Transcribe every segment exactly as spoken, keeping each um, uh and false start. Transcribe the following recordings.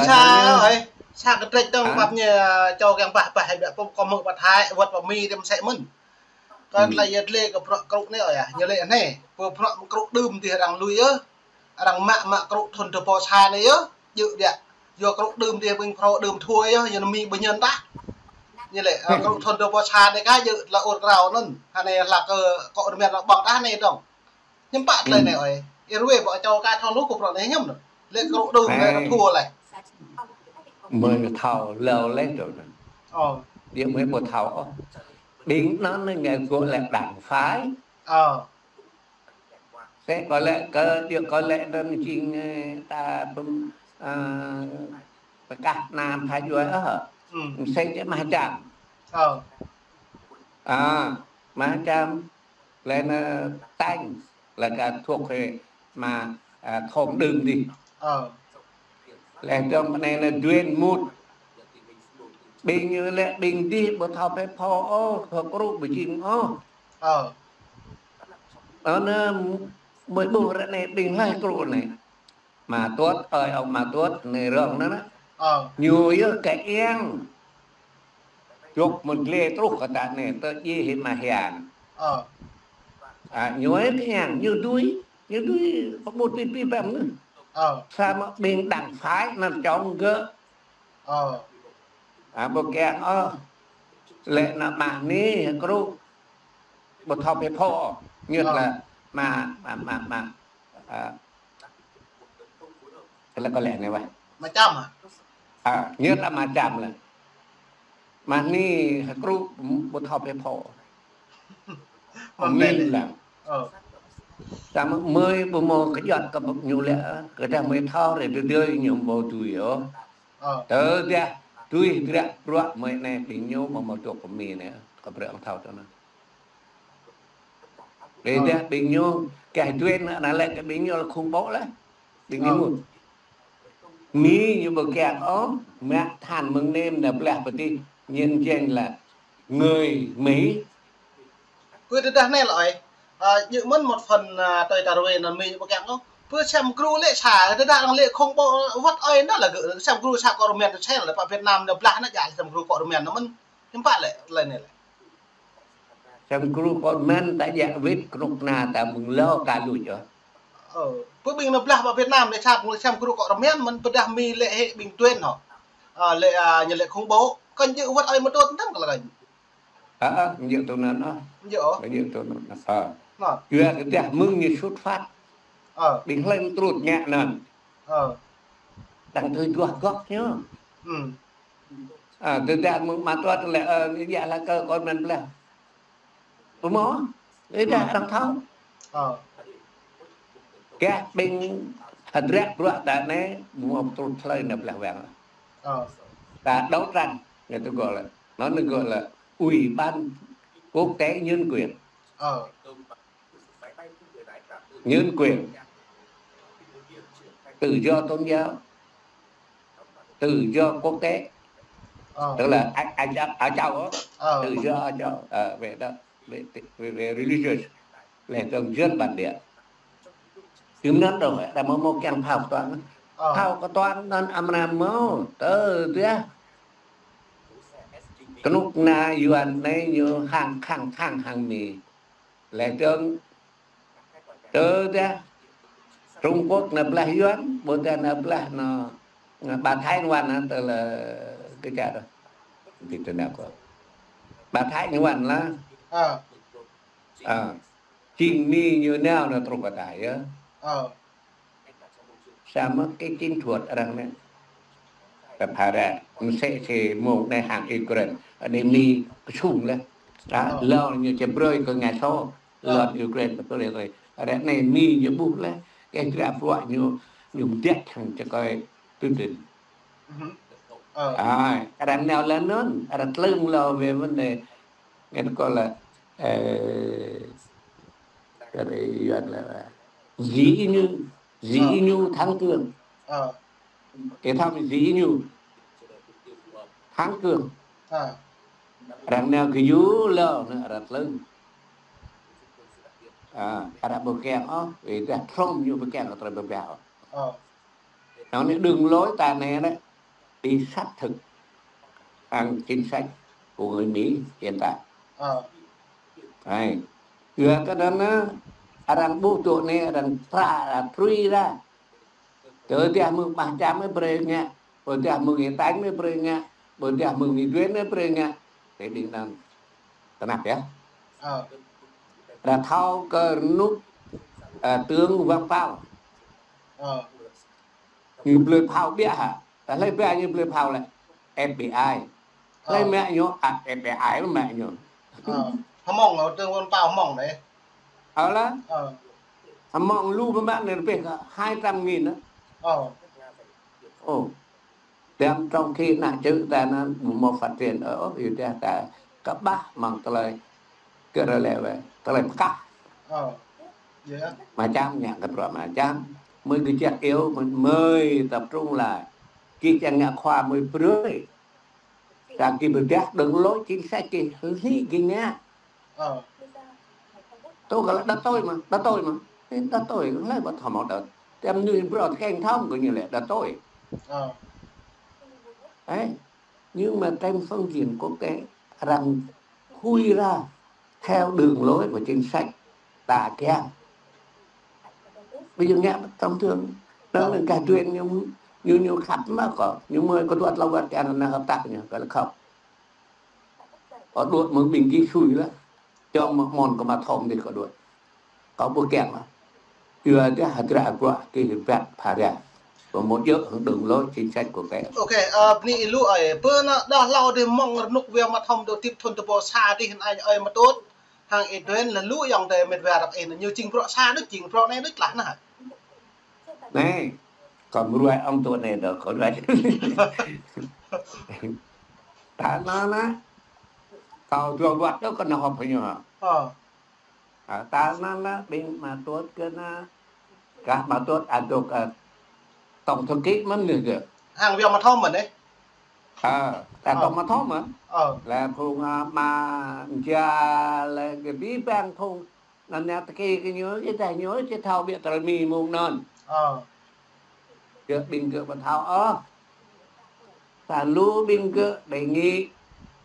Sa ơi, sa kơtrĕč tong pap ñu, čô kiăng bah bah hai biă pơm kơ mơ̆ pơthai wơ̆t pơmi tơm sĕ mơ̆n. Kơ tơlơi yơh lĕ kơ bruă krŭ anai ơi, ñu lĕ anai, pơ bruă krŭ đưm dih arăng lui yơh. Arăng mă mă krŭ thun tơ pô sa anai yơh, djơ̆ biă. Yua krŭ đưm dih ƀing phrâo đưm thua yơh, yua anŭn mi ƀu ñen tah. Ñu lĕ, a, krŭ thun tơ pô sa anai kah djơ̆ tơlơi ur krao anŭn. Hơnai hla kơ kŏ rơmen arăng ƀơ̆ng tah anai dong. Hiư̆m pă tơlơi anai ơi. Ih ruai ƀu čô ka thâo lu kơ bruă anai hiư̆m anŭn. Lĕ krŭ đưm lĕ kơ thua lĕ. Mơi thâo lơ lĕ dong anŭn. Ơ. Djơ̆ mơi ƀu thâo ôh. Ƀing anŭn anai ngă gơ̆ lĕ đảng phái. Ơ. Sĕ kơ lĕ kơ, djơ̆ kơ lĕ anŭn jing, ơ, ta pơm, ơ, pơkah anăn pha djuai ôh. Sĕ djơ̆ mah jam. Ơ. A, mah jam. Lĕ anŭn tañ, lĕ kơ thuộc về mà, à, thôn đưm dih. Ơ. Lĕ dong anai anŭn duen mŭt. Ƀing ñu lĕ ƀing dih ƀu thâo phe pho ôh, thâo krŭ ƀu jing ôh. Ơ. Anŭn mơi ƀuh ră anai ƀing hlơi krŭ anai. Ama Tuăt, ơi ông Ama Tuăt anai rong anŭn. Ơ. Ñu yơh kơ iăng. Djŏp mơ̆n glĕ truh kơ ta anai, tơ djai hĭ mah hian. Ơ. A, ñu ơi kơ iăng, ñu dui, ñu dui pơƀut pi pi păm ngư. Ơ. Samơ̆ ƀing đảng phái anŭn čŏng gơ̆. Ơ. A, ƀu kiăng ôh. Lĕ anŭn mah anai krŭ. Ƀu thâo phe pho. Ñu lĕ mah, mah, mah, mah. A, Kơ lĕ kơ lĕ anai wah. Mah jam hă? A, ñu lĕ mah jam lĕ. Mah anai hơkrŭ ƀu thâo phe pho. Mah anai lĕ. Ơ. Samơ̆ mơi ƀu hmâo kơjăt kơ ñu lĕ, kơ dah mơi thâo rĕ tơdơi ñu ƀu tui ôh. Ơ. Tơdah tui dră bruă mơi anai ƀing ñu ƀu hmâo djŏp pơmi anai, kơ bruă ƀu thâo tơ anŭn. Ƀiădah ƀing ñu, kah duen anŭn lĕ kơ ƀing ñu lĕ khủng bố lĕ. Ƀing ñu mŭt. Mi ñu ƀu kiăng ôh, mă tơhan mơ̆ng anai nao blah pơtih, nhân danh là người Mỹ. Pơ tơdah anai lĕ ơi, a, djơ̆ mơ̆n một phần, a, tui ta ruai anŭn mi ñu ƀu kiăng ôh. Pơ sem gru lĕ sa, tơdah arăng lĕ khủng bố wơ̆t ơi anŭn lĕ gơ̆, sem gru sa kŏ rơmen tơ sel lĕ pơ Việt Nam nao blah anŭn djă sem gru kŏ rơmen anŭn mơ̆n. Hiư̆m pă lĕ, lĕ anai lĕ. Sem gru kŏ rơmen ta djă wĭt kơnuk kơna ta mơ̆ng lâo ka luč ôh. Ơ, pơ ƀing nao blah pơ Việt Nam lĕ sa sem gru kŏ rơmen mơ̆n pơdah mi lĕ hĭ ƀing duen hŏ. Ơ, lĕ, a, ñu lĕ khủng bố. Kăn djơ̆ wơ̆t ơi mơtô tơdang kơ lĕ kăn. Ơ, ơ, djơ̆ tui anŭn ôh. Djơ̆ ôh. Djơ̆ tui anŭn ôh. Ơ. Anŭn. Yua kơ dah mơ̆ng ñu xuất phát. Ơ. Ƀing hlơi mơtrut ngă anŭn. Ơ. Đang tui duah gŏk ñu. Ơ. A, tơdah mơ̆ng Ama Tuăt lĕ, ơ, djă hla kơ kŏ rơmen blah. Ƀu hmâo, ơ, dah arăng thâo. Ơ. Kah ƀing hơdră bruă ta anai, ƀu hmâo pơtrut hlơi nao blah wang. Ơ. Ta đấu tranh, ñu tơ gơ̆ lĕ. Anŭn ñu gơ̆ lĕ Ủy ban Quốc tế Nhân quyền. Ơ. Nhân quyền, tự do tôn giáo, tự do quốc tế. Ơ. Tức là Á, Á, Á Châu á. Ơ. Tự do Á Châu, ờ, về đó, về, về, về religious, là tôn dân bản địa. Tơm anŭn dong, ta hmâo hmâo kiăng phao kơ toan. Ơ. Phao kơ toan anŭn amra hmâo, tơdah kơnuk kơna Yuan anai ñu hăng khăng khăng hăng mi. Lĕ dong, tơdah Trung Quốc nao blah Yuan, ƀôdah nao blah anŭn, ba Thái Yuan anŭn, tơ lĕ kơ čar dong. Ƀing tơ nao kơ ba Thái Yuan lah. Ơ. Ơ. Jing mi ñu nao anŭn truh kơ ta yơh. Ơ. Samơ̆ cái chiến thuật arăng anai. Kơ phara, mơsĕ si mơ̆ng anai hăng Ukraine. Anai mi kơsŭng lĕ. Ơ. Lŏn ñu či brơi kơ Nga sô. Ơ. Lŏn Ukraine kơ tơlơi tơlơi. Arăng anai mi ñu ƀuh lĕ. Kơ dră bruă ñu, ñu mơdeh hăng čơkơi Putin. Ơ. A, arăng nao lĕ anŭn, arăng tlưng lŏ về vấn đề. Nghe nó gọi là, ờ, cái này gọi là dĩ như, dĩ như thắng cương. Ơ. Cái thằng dĩ như thắng cương. Ơ. Arăng nao kơ yua lŏ, anŭn arăng tlưng. A, arăng ƀu kiăng ôh, vì ta Trump ñu ƀu kiăng kơ tơlơi ƀu ƀiă ôh. Ơ. Anŭn anai đường lối ta anai lĕ. đi xác thực ăn chính sách của người Mỹ hiện tại. Ờ. Đấy. Yua kơ anŭn, arăng ƀuh tŭ anai, arăng tra, arăng trui ra. Tơ dah mơ̆ng Bah Čam mơ̆ brơi ngă, ƀôdah mơ̆ng Itañ mơ̆ brơi ngă, ƀôdah mơ̆ng Itañ mơ̆ brơi ngă. Thế thì anŭn tơnap yơh. Ờ. Arăng thâo kơ rơnŭk, ơ, tướng Văn Pao. Ờ. Ñu blơi phao biă hă? Ta hlơi biă ñu blơi phao lĕ? F B I. Hlơi mă ñu? À, F B I mă ñu. Hmông, tướng Văn Pao Hmông đấy. Ơ lah. Hmông lu pơmă anai rơbêh kơ hai trăm nghìn. Ơ. Ơ. Đang trong khi ană čư̆ ta anŭn ƀu hmâo phát triển, ơ, yua dah ta kơƀah mơ̆ng tơlơi kơ rơlĕ wĕ, tơlơi pơkah. Ơ. Yơh. Mơčăm ngă kơ bruă mơčăm. Mơi kơ čăk iâu, mơi, mơi tập trung lại. Kih čang ngă khua mơi brơi. Sa kih pơdah đường lối chính sách kih hli kih ngă. Ơ. Tơ kơ lĕ đa tôi mà, đa tôi mà. Đa tôi, hlơi ƀu thâo hmâo đa. Tem ñu bruă keng thâo kơ ñu lĕ đa tôi. Ơ. Đấy. Nhưng mà trên phương diện quốc tế, arăng khui ra theo đường lối và chính sách ta kiăng. Ví dụ ngă tổng thống, đó là cái chuyện ñu, ñu, ñu khăp mă kơ, ñu mơi kơ tuăt lawat kơ ană hợp tác ñu, kơ lĕ khăp. Kơ đuaĭ mơ̆ng ƀing gih sui lah. Čom mơ̆n kơ mă thom dih kơ đuaĭ. Kâo ƀu kiăng lah. Yua dah hơdră bruă kơ hơbat phara. Pơmŭt yơh hăng đường lối chính sách của kĕ. Ok, ơ, bơni ih lu ơi. Pơ anŭn đah hlâo dih mơ̆ng rơnŭk wia mă thom dŏ tip thun tơpô sa dih hăng ơi mă tŭt. Hăng ih duen lalu yŏng tơ met wa răp ih ñu jing bruă sa đôč, jing bruă anai đôč lah anŭn. Anai, kâo mơruai ŏng tŭ anai dŏ, kâo ruai. Ta anŭn lah. Kâo dua buat dŏ kơ ană hơp ñu. Ơ. Ơ, ta anŭn lah, ƀing mă tŭt kơ ană, kah mă tŭt adôk, ơ, tổng thư ký mơ̆n ñu kơ. Hăng wia mă thom mơ̆n ih. Ơ, ta tổng mă thom mơ̆n. Ơ. Lĕ phung, ơ, mă ja, lĕ kơ abih bang phung anŭn ñu tơkê kơ ñu, či tah ñu, či thâo biă tơlơi Mi mơ̆ng anŭn. Ơ. Kơ ƀing gơ̆ ƀu thâo ôh. Sa lu ƀing gơ̆ đề nghị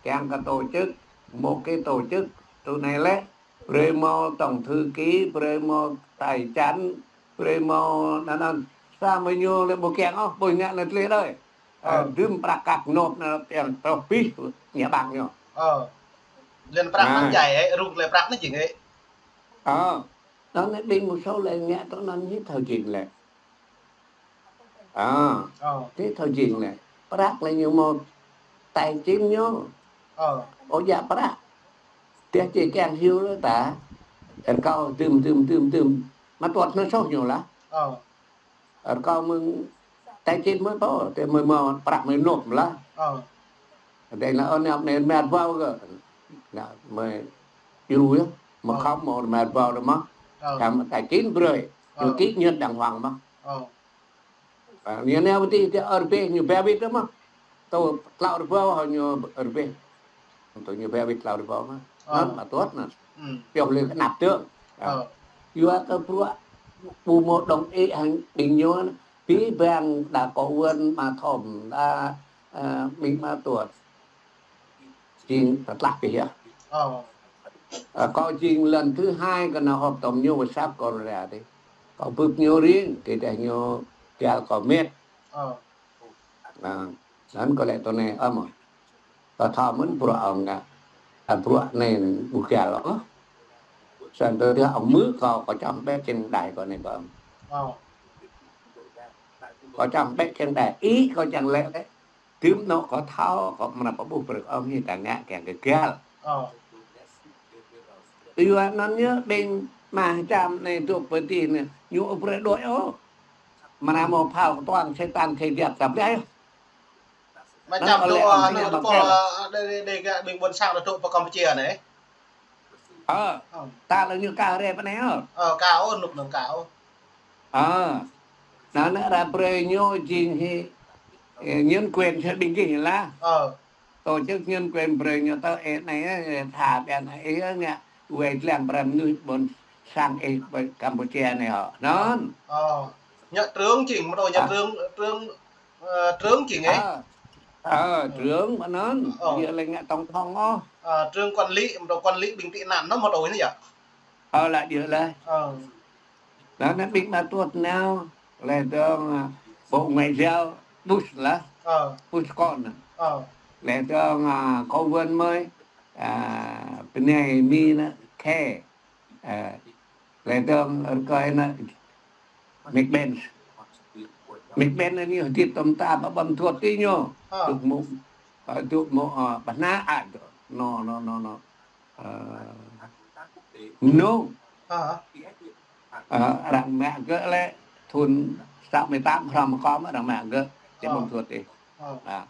kiăng kơ tổ chức, một cái tổ chức, tui anai lĕ, brơi hmâo tổng thư ký, brơi hmâo tài chánh, brơi hmâo anŭn anŭn. Samơ̆ ñu lĕ ƀu kiăng ôh, ƀu ngă anŭn tơlơi đơi. Ơ, ơ, dưm prăk kăk nộp anŭn tian trŏh pih ñu ƀăng ñu. Ơ. Lĕ prăk anŭn jai, ơ, rŭng lĕ prăk anŭn jing, ơ. Ơ. Anŭn anai ƀing một số lĕ ngă tui anŭn ñu thâo jing lĕ. Ơ. Ơ. Ñu thâo jing lĕ. Prăk lĕ ñu hmâo tài chính ñu. Ơ. Ơ, djă prăk. Dah či kiăng hyu lĕ ta. Rơkâo dưm, dưm, dưm, dưm. Mă tŭt anŭn soh ñu lah. Ơ. Rơkâo mơ̆ng tài chính mơ̆ tŏ, tơ mơi hmâo prăk mơi nộp lah. Ơ. Tơ anŭn anai mơi met wa kơ. Anŭn mơi djru yơh. Mă khŏm mơi met wa đôč mơ̆. Ơ. Tam tài chính brơi. Ơ. Ñu ký nhận đàng hoàng mơ̆. Ơ. Ơ, ñu anai ƀu tĭ tơ rơbêh ñu ba wĭt đôč mơ̆. Tơ tlâo rơbâo hă ñu rơbêh. Tơ ñu ba wĭt tlâo rơbâo mơ̆. Ơ. Anŭn mă tŭt anŭn. Pioh lĕ kơ anăp tơ̆ng. Ơ. Yua kơ bruă ƀu hmâo đồng ý hăng ƀing ñu, abih bang đa kơ wơ̆n mă thom, đa, ơ, ƀing mă tŭt. Jing tơtlăk pih yơh. Ơ. Ơ, kâo jing lần thứ hai kơ ană họp tơm ñu wơsap kơ ră dih. Kâo bưp ñu ring, kơ dah ñu kial kâo met. Ơ. Ơ, anŭn kâo lĕ tui anai, ơ mơ̆. Kâo thâo mơ̆n bruă ŏng ngă. Ơ, bruă anai ƀu kial ôh. Samơ̆ tơ dah ŏng mư̆ kâo, kâo čang bĕ čeng đai kâo anai kâo. Ơ. Kâo čang bĕ čeng đai, ih kâo čang lĕ lĕ. Tơm anŭn kâo thâo, kâo mơnă pơƀuh brơi ôh ñu ta ngă kiăng kơ kial. Ơ. Yua anŭn ñu ƀing mă čam anai dŏ pơ tih anai, ñu ƀu brơi đuaĭ ôh. Mơnă hmâo phao kơtuang sêtan khê diat ta blai. Mă čam dŏ, ơ, anŭn tơpô, ơ, đe, đe, đe, kơ ƀing ƀôn sang dŏ pơ Campuchia anai. Ơ, ơ, ta lĕ ñu ka rai pơ anai ôh. Ơ, ka ôh, rơnŭk anŭn ka ôh. Ơ, anŭn anai arăng brơi ñu jing hĭ, ơ, nhân quyền sa ƀing gih lah. Ơ. Tổ chức nhân quyền brơi ñu tơ ih anai, ơ, tha biă anai, ih ngă wai lăng pran mơnuih ƀôn sang ih pơ Campuchia anai hŏ. Anŭn. Ơ. Ñu trưởng jing, mơ̆ ñu trưởng, trưởng, ơ, trưởng jing ih. Ơ. Ờ, trưởng ƀơi anŭn, Ờ. Djơ̆ lĕ ngă tổng thống ôh. Ờ, trưởng quản lý, mơ̆ quản lý ƀing tị nạn anŭn mơ̆ tui anŭn yơh. Ơ, lă djơ̆ lĕ. Ơ. Anŭn anai ƀing mă tuăt nao, lĕ dơ̆ng, à, Bộ Ngoại giao Bush lĕ. Ơ. Bush con. Ơ. Lĕ dơ̆ng, à, Cố vấn mới, à, pơnai Mi anŭn, Kerry. À, lĕ dơ̆ng rơkơi anŭn, Mike Pence. Mike Pence anai ñu hơdip tơm ta ƀă ƀăm tuăt ti ñu. Ơ. Dŏ mơ̆, à, dŏ mơ̆, à, ƀă anai, à, dŏ. Anŭn, anŭn, anŭn, anŭn. Ơ, mơnŭ. Hă? Ơ, arăng mă gơ̆ lĕ thun sa mươi tám hrŏm kơ arăng mă gơ̆, či Ơ. Ƀơ̆ng tuăt ih. Ơ. Ơ,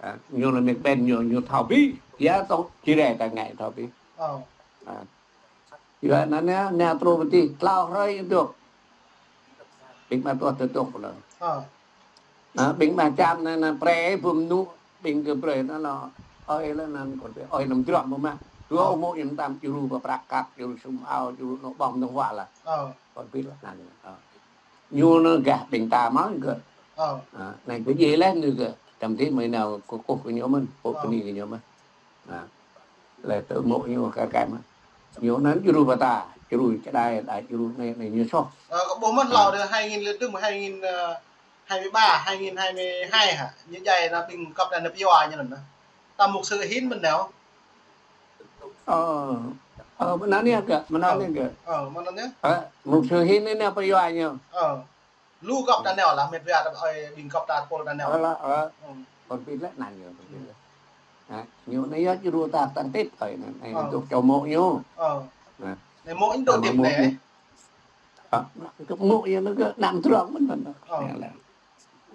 ơ, ñu lĕ Mike Pence ñu, ñu thâo abih. Yua tŏ či rai ta ngă thâo abih. Ơ. Ơ. Yua anŭn anai, anai truh pơ tih, klâo hrơi dŏ. Ƀing mă tuăt tơdŏ lĕ. Ơ. Anŭn, ƀing mă čăm anŭn, anŭn prĕ ƀu mơnŭ, ƀing kơ prĕ anŭn, anŭn, ơi lĕ anŭn, kŏn prĕ, ơi anŭn drŏng mơ̆ mă. Dua Ơ. Ômŏ ñu tam djru pơprăk kăk, djru sum ao, djru anŏ ƀơ̆ng anŏ huă lĕ. Ơ. Kŏn prĕ lĕ anŭn. Ơ. Ñu anŭn gah ƀing ta mơ̆n kơ. Ơ. Ơ, anai kơ djai lĕ ñu kơ. Čăm tih mơi nao kơkuh kơ ñu mơ̆n, pô Ơ. Pơni kơ ñu mơ̆n. Ơ. Lĕ tơ ômŏ ñu kar kaĭ mơ̆n. Ñu anŭn djru pơtă, djru čơđai, đa djru anai, anai ñu soh. Ơ, kơ ƀuh mơ̆n Ơ. Hlâo dơ̆ng hai nghìn lẻ tư, hai nghìn, ơ, hai mươi ba, hai nghìn hai mươi hai hă? Ñu djai anŭn ƀing kŏp anŭn pơyua ñu anŭn. Ta mục sư Hin mơ̆n nao. Ơ, ơ, mơnă anai kơ, mơnă Ơ. Anai kơ. Ơ, mơnă anai. Ơ, mục sư Hin anai nao pơyua ñu. Ơ. Lu kŏp ta nao lĕ, met wa ta ơi ƀing kŏp ta pôl ta nao. Ơ, lă, ơ. Ơ. Kŏn prĕ lĕ anŭn ñu, kŏn prĕ lĕ. Ơ. Hă, ñu anai yơh djru ta tăng tip ơi anŭn, anai Ơ. Dŏ čô ômŏ ñu. Ơ. Hă. Anai ômŏ ñu dŏ tip anai. Ơ, kơ ômŏ ñu anŭn kơ anăm drŏng mơ̆n anŭn. Ơ. Anai lĕ.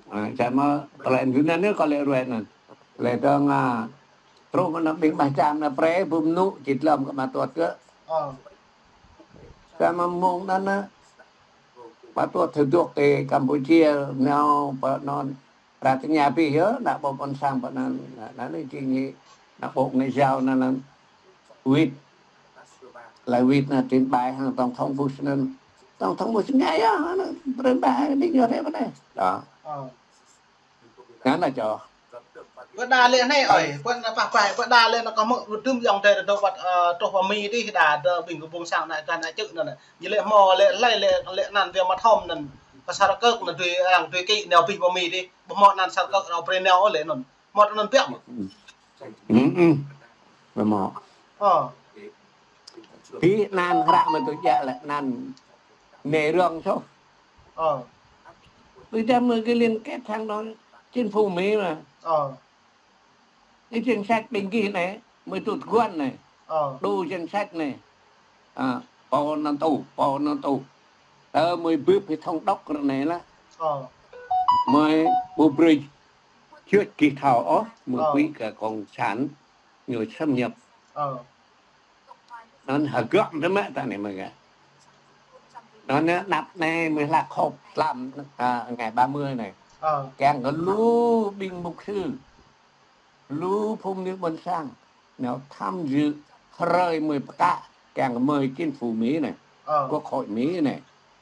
Ơ, čăm mơ̆ tơlơi anŭn anai kơ lĕ ruai anŭn. Lĕ dơ̆ng, à, truh mơ̆n anŭn ƀing mă čăm anŭn prĕ ƀu mơnŭ či glŏm kơ mă tuăt kơ. Ơ. Čăm mơ̆ mơ̆ng anŭn anŭn, mă tuăt tơdŏ ti Campuchia, nao pơ anŭn, ră tơña abih yơh, ană ƀôn sang pơ anŭn, anŭn, anŭn jing hĭ, ană Bộ Ngoại giao anŭn, anŭn, wĭt, lĕ wĭt anŭn trình bày hăng tổng thống Bush anŭn. Tổng thống Bush ngă yơh, anŭn, trình bày hăng ƀing ñu rĕ pơ anai. Đó. Ơ. Anŭn anŭn čô. Pơđar lĕ anai ơi, pơđar pah pah, pơđar lĕ anŭn kơ mơ̆, ƀu tŭ yŏng tơ dŏ ƀăt, ơ, truh pơ Mi dih, đa dŏ ƀing kơ ƀôn sang anai kơ anai čư̆ anŭn. Ñu lĕ hmâo lĕ, lĕ, lĕ, lĕ anŭn wia mă thŏm anŭn. Pơ Sa Rơkơ̆k anŭn dui, arăng dui kĭ nao abih pơ Mi dih. Ƀu hmâo anŭn Sa Rơkơ̆k anŭn prĕ nao ôh lĕ anŭn. Hmâo anŭn biă mơ̆. Ư, ư. Ƀu hmâo. Ơ. Pi anŭn hră mơ̆ tui djă lĕ anŭn anai rŏng soh. Ơ. Ƀing ta mơ̆ kơ liên kết hăng anŭn chính phủ Mi mơ̆. Ơ. Cái danh sách ƀing gih anai, mơi tŭ tơguan anai. Ơ. Đủ danh sách anai. À, pô anŭn tŭ, pô anŭn tŭ. Tơ mơi bưp hĭ thống đốc ră anai lĕ. Ơ. Mơi ƀu brơi čuăt gih thâo ôh, mơi Ơ. Quỹ kơ cộng sản, ñu xâm nhập. Ơ. Anŭn hơgŏm tơmă ta anai mơi gah. Anŭn anai anăp anai mơi hlak họp tlam, à, ngày ba mươi anai. Ơ. Kiăng kơ lu ƀing mục sư, lu phung anai ƀôn sang, nao tham dự hrơi mơi pơkă, kiăng kơ mơi chính phủ Mi anai, Ơ. Quốc hội Mi anai.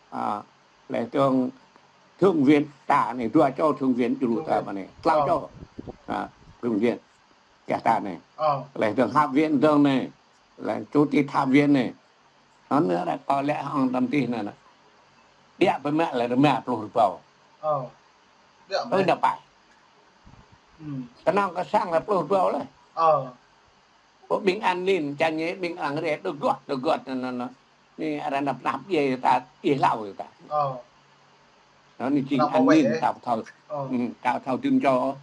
À, lĕ dơ̆ng thượng viện ta anai, dua čô thượng viện djru ta Thượng viện. Pơ anai. Klâo Ơ. Čô. À, thượng viện. Kiăng ta anai. Ơ. Lĕ dơ̆ng hạ viện dơ̆ng anai. Lĕ chủ tịch hạ viện anai. Anŭn anai ră kơ lĕ hăng tơm tih anŭn. Biă pơmă lĕ rơma pluh rơbâo. Ơ. Biă Ơ, mơ̆. Đa pai. Ư. Kơnơ̆ng kơ sang lĕ pluh rơbâo lĕ. Ơ. Pô ƀing an ninh, čang ñu ƀing arăng rĕ dơgŏt, dơgŏt anŭn, anŭn. Anai arăng năp năp djai ta, djai hlâo ta. Ơ. Anŭn anai jing an ninh, ta thâo. Ơ. Ư, ta thâo tơm čô.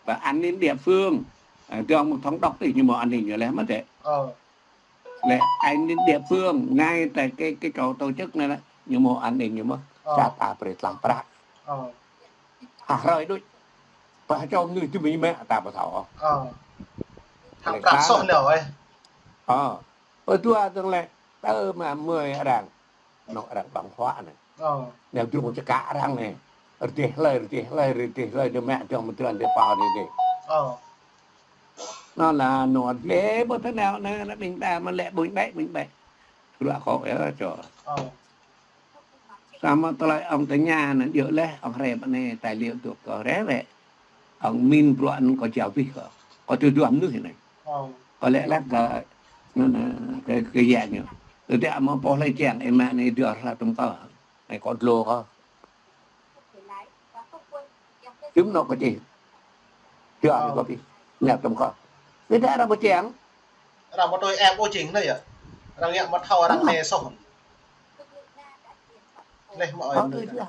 Và an ninh địa phương, à, dơ̆ng mơ̆ thống đốc tih ñu hmâo an ninh ñu lĕ mơ̆ tĕ. Ơ. Lĕ an ninh địa phương, ngay tại cái, cái chỗ tổ chức anai lĕ, ñu hmâo an ninh ñu mơ̆. Ơ. Sa ta brơi tlam prăk. Ơ. Hă hrơi đôč. Pơ čô mơnuih tŭ mơ̆ mă ta ƀu thâo. Ơ. Hăng lĕ prăk ta soh anai ơi. Ơ. Pơ dua dơ̆ng lĕ, tơ mă mơi arăng. Anŏ arăng ƀơ̆ng huă anai. Ơ. Nao dŏ čơkă arăng anai. Rơdêh hlơi, rơdêh hlơi, rơdêh hlơi, dơ̆ng mă dơ̆ng mơ̆ dơ̆ng dêh pơ anai dêh. Ơ. Anŭn lĕ anŏ dêh ƀu tơnao anai, anai ƀing ta mơ̆ lĕ ƀuñ ƀĕ, ƀuñ ƀĕ. Ruă kơ yơh čô. Ơ. Samơ̆ tơlơi ŏng tơña anŭn djơ̆ lĕ, ŏng hrĕ pơ anai, tài liệu dŏ kơ hrĕ wĕ. Min bruă anŭn kâo jao abih kâo. Kâo tui duah mơnuih anai. Ơ. Kâo lĕ lăk kơ, anŭn, kơ, kơ yang ñu. Tơdah mơ̆ pô hlơi kiăng, ih mă anai duah hla tơm kâo. Anai kâo dlô kâo. Čum anŏ kâo čih. Duah kâo abih. Ñăp tơm kâo. Tơdah arăng pơkiăng. Arăng mă tui ĕp ôh jing anai yơh. Arăng ngă mă thâo arăng anai soh. Leh mă ơi. Ơ, tui duah.